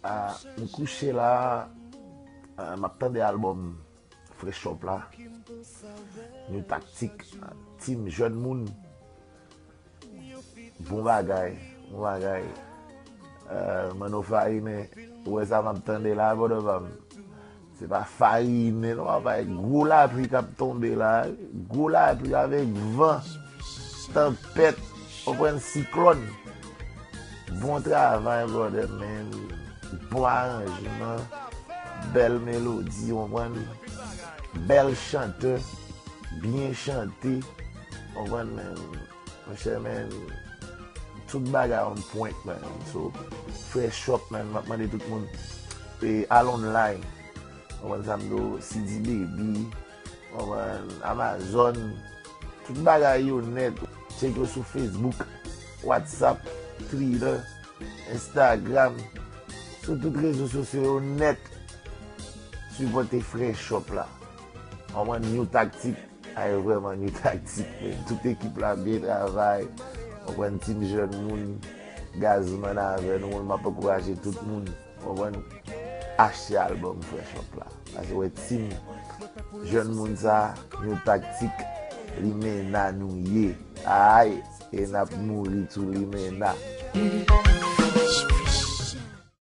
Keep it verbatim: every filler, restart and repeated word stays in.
Ah, m kouche la, ah, m ap tande albòm Fresh Up la. New Tactic, ah, Team Jèn Moun. Bon bagay, bon bagay. Ah, Manno Farine, ou wè sa m ap tande la, brother pa m. Se pa Farine, non, papa, e gwo lapli k ap tonbe la, gwo lapli avèk van, tanpèt, konprann, siklòn. Bon travay, brother, man. Bon aranjman, bèl melodi, konprann. Bèl chantè, byen chante, konprann, man. Monchè, man, tout bagay on point, man. So, Fresh Up, man, m ap mande tout moun, e, al online. Konprann sa m di w, C D Baby, konprann, Amazon, tout bagay yo nèt. Tcheke yo sou Facebook, WhatsApp, Twitter, Instagram, sou tout rezo sosyo yo nèt. Sipòte Fresh Up la. Konprann, New Tactic, ay, vrèman New Tactic, men tout ekip la byen travay. Konprann, Team Jèn Moun, Gazman avè nou, m ap ankouraje tout moun. Konprann? Achte albòm Fresh Up la. Paske wè, Team Jèn Moun sa, New Tactic, limena nou ye. Ay, e n ap mouri tou limena.